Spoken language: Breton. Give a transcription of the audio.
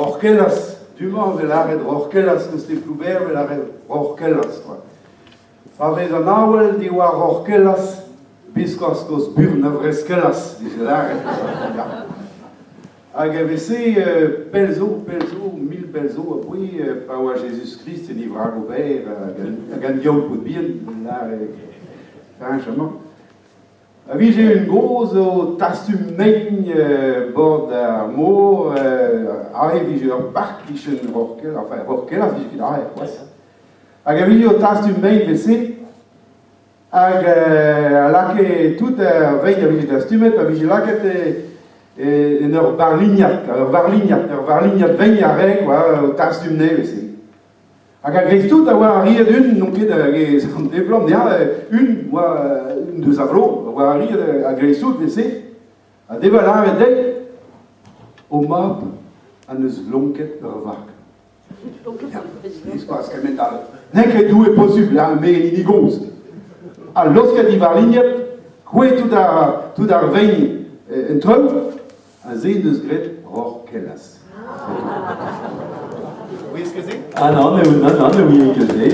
Roc'h-Kellas, du-mañ e vez lâret Roc'h-Kellas, koste Ploubêr e vez lâret Roc'h-Kellas kwa. Pa vez an avel diwar Roc'h-Kellas, biskoazh kozh buan a vreskellas, vije lâret. Ya. Hag evel-se, pell zo, pell zo, mil pell zo aboe, pa oa Jezuz-Krist en e vragoù-berr hag an diaoul paotr bihan, lâret cheñch amañ. A vije un gozh o tastum mein bord ar mor, aze vije ur park 'kichen Roc'h-Kellas, enfin Roc'h-Kellas vije ket aze c'hoazh. Hag a vije o tastum mein evel-se, hag a lakae tout ar vein a vije dastumet, a vije lakaet en ur barlignad, ur varlignad, ur varlignad vein a rae quoi, o tastum nevez-se. Hag a-greiz-tout a oa arriet un, n'on ket hag e an deblant, ya, un oa un deus a vro, a oa arriet a-greiz-tout evel-se, ha deva lâret dezhi, ho mab a neus lonket ur vag. Biskoazh kement-all. N'eo ket Doue posubl, ha me en hini gozh. Ha laosket diwar ligned, kouezhet tout ar, tout ar vein en traoñ, ha se 'neus graet Roc'h Kellas. Ah non, ne, non, non, ne ouie ket se.